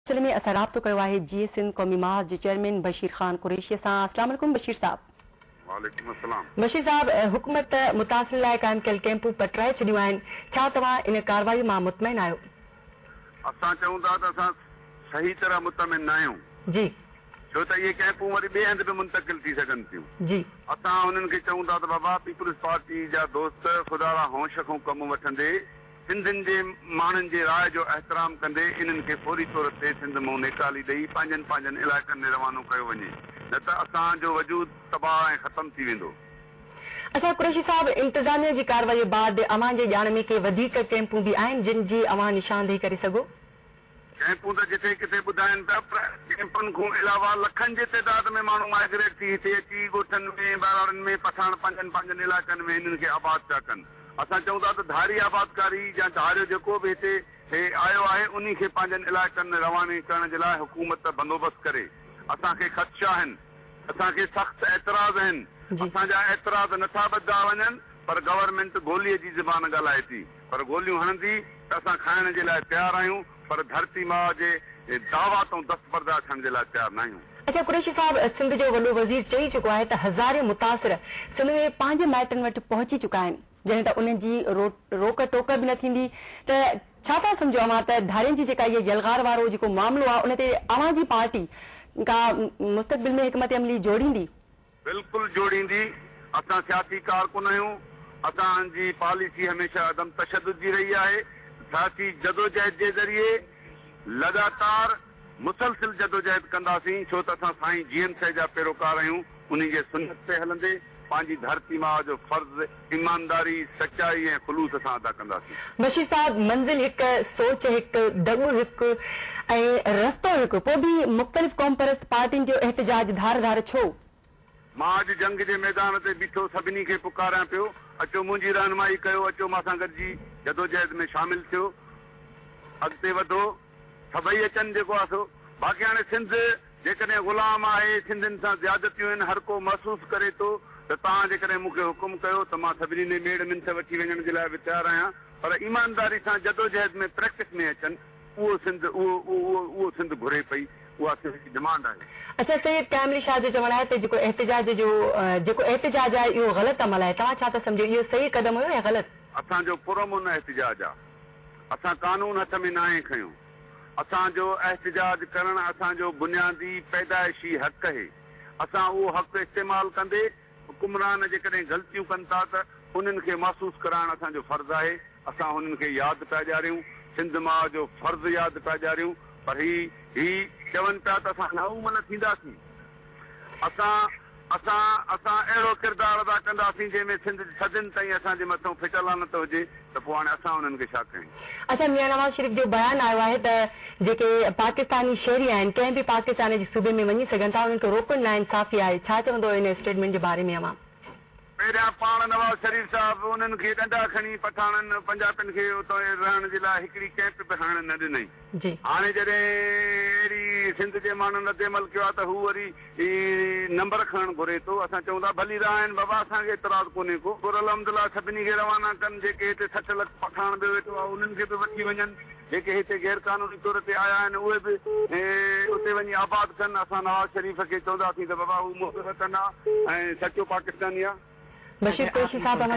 سلسلي ۾ اسان رابطو ڪيو آهي جيئي سنڌ قومي محاذ جي چيئرمين بشير خان قريشي سان اسلام عليڪم بشير صاحب. وعليڪم السلام. بشير صاحب حڪومت متاثرين لاء قائم ڪيل ڪيمپون پٽرائي ڇڏيون آهن ڇا توهان ان ڪارروائي مان مطمئن آهيو؟ اسان چئون ٿا ته اسان صحيح طرح مطمئن ناهيون. جي. ڇو ته اهي ڪيمپون وري ٻئي هنڌ به منتقل ٿي سگهن ٿيون. جي. اسان انهن کي چئون ٿا ته بابا پيپلز پارٽي جا دوست خدا را هوش کان ڪم وٺندي سنڌين جي ماڻهن جي راء جو احترام ڪندي انهن کي فوري طور تي سنڌ مئون نيڪالي ڏئي پنهنجن پنهنجن علائقن ۾ روانو ڪيو وڃي نه ته اسان جو وجود تباهه ۽ ختم ٿي ويندو. اڇا قريشي صاحب انتظاميه جي ڪارروائي بعد اوهان جي ڄاڻ ۾ ڪي وڌيڪ ڪئمپون به آهن جن جي اوهان نشاندهي ڪري سگهو؟ ڪئمپون ته جتي ڪٿي ٻڌائين پيا پر ڪئمپن کون علاوه لکن جي تعداد ۾ ماڻهو مائگريٽ ٿي هتي اچي ڳوٺن ۾ ٻهراڙين ۾ پٺاڻ پنهنجن پنهنجن علائقن ۾ هنن کي آباد پيا ڪن. اسان چئون ٿا ته ڌاري آبادڪاري يا ڌاريو جيڪو به هتي آيو آهي انهي کي پنهنجن علائقن ۾ رواني ڪرڻ جي لاء حڪومت بندوبست ڪري. اسان کي خدشا آهن. اسان کي سخت اعتراض آهن. اسان جا اعتراض نٿا ٻڌا وڃن پر گورنمينٽ گولي جي زبان ڳالهائي ٿي. پر گوليون هڻندي ته اسان کائڻ جي لاء تيار آهيون پر ڌرتي ماء جي دعويٰ تون دستبردار ٿيڻ جي لاء تيار ناهيون. اڇا قريشي صاحب سنڌ جو وڏو وزير چئي چڪو آهي ته هزارين متاثر سنڌ ۾ پنهنجي مائٽن وٽ پهچي چڪا آهن جڏهن ته انهن جي روڪ ٽوڪ به نه ٿيندي ته ڇا ٿا سمجهو اوهان ته ڌارين جي جيڪا هيء يلغار وارو جيڪو معاملو آهي ان تي اوهان جي پارٽي ڪا مستقبل ۾ حڪمت عملي جوڙيندي؟ بلڪل جوڙيندي، اسان سياسي ڪارڪن آهيون، اسان جي پاليسي هميشه عدم تشدد جي رهي آهي، سياسي جدوجهد جي ذريعي لڳاتار مسلسل جدوجهد ڪنداسين، ڇو ته اسان سائين جي ايم سيد جا پيروڪار آهيون، انهي جي سنت تي هلندي پنهنجي ڌرتي ماء جو فرض ايمانداري، سچائي ۽ خلوص سان ادا ڪنداسين. بشير صاحب منزل هڪ، سوچ هڪ، دڳ هڪ ۽ رستو هڪ، پوء به مختلف قومپرست پارٽين جو احتجاج ڌار ڌار ڇو؟ مان اڄ جنگ جي ميدان تي بيٺو سڀني کي پڪاريان پيو، اچو منهنجي رهنمائي ڪيو، اچو مان سان گڏجي جدوجهد ۾ شامل ٿيو، اڳتي وڌو. سڀئي اچن جيڪو آ سو. باقي هاڻي سنڌ جيڪڏهن غلام آهي، سنڌين سان زيادتيون آهن، هر ڪو محسوس ڪري ٿو ته توهان جيڪڏهن مون کي حڪم ڪيو ته مان سڀني ڏي ميڙ منٿ وٺي وڃڻ جي لاء به تيار آهيان پر ايمانداري سان جدوجهد ۾ پريڪٽس ۾ اچن اهو سنڌ اهو اهو اهو سنڌ گهري پئي اها سنڌ جي ڊمانڊ آهي. اڇا سيد قائم علي شاهه جو چوڻ آهي ته جيڪو احتجاج جو جيڪو احتجاج آهي اهو غلط عمل آهي توهان ڇا ٿا سمجهو اهو صحيح قدم هيو يا غلط؟ اسان جو پرامن احتجاج آ. اسان قانون هٿ ۾ ناهي کنيو. اسان جو احتجاج ڪرڻ اسان جو بنيادي پيدائشي حق اهي. اسان اهو حق استعمال ڪندي حڪمران جيڪڏهن غلطيون ڪن ٿا ته انهن کي محسوس ڪرائڻ اسان جو فرض آهي. اسان هنن کي ياد پيا ڏياريون، سنڌ ماء جو فرض ياد پيا ڏياريون پر هي هي چون پيا ته اسان ناامن ٿينداسين. اسان اسان اسان اهڙو ڪردار ادا ڪنداسين جنهن ۾ سنڌ صدين تائين اسان جي مٿئون ڦٽ لعنت هجي ته پوء هاڻي اسان انهن کي ڇا ڪيون. اڇا ميان نواز شريف جو بيان آيو آهي ته جيڪي پاڪستاني شهري آهن ڪنهن به پاڪستان جي صوبي ۾ وڃي سگهن ٿا انهن کي روڪڻ ناانصافي آهي ڇا چوندو ان اسٽيٽمينٽ جي باري ۾ اوهان. پهريان پاڻ نواز شريف صاحب انهن کي ڏنڊا کڻي پٺاڻن پنجاپين کي اتان رهڻ جي لاء هڪڙي ڪئمپ به هڻڻ نه ڏنائين. هاڻي جڏهن اهڙي سنڌ جي ماڻهن ردعمل ڪيو آهي ته هو وري نمبر کڻڻ گهري ٿو. اسان چئون ٿا ڀلي رهائين بابا اسان کي اعتراض ڪونهي ڪو. پر الحمدلله سڀني کي روانا ڪن جيڪي هتي 60 لک پٺاڻ به ويٺو آهي انهن کي به وٺي وڃن. جيڪي هتي غير قانوني طور تي آيا آهن اهي به اتي وڃي آباد ڪن. اسان نواز شريف کي چونداسين ته بابا هو محب وطن آ ۽ سچو پاڪستاني آ. بشير قريشي صاحب اوهان.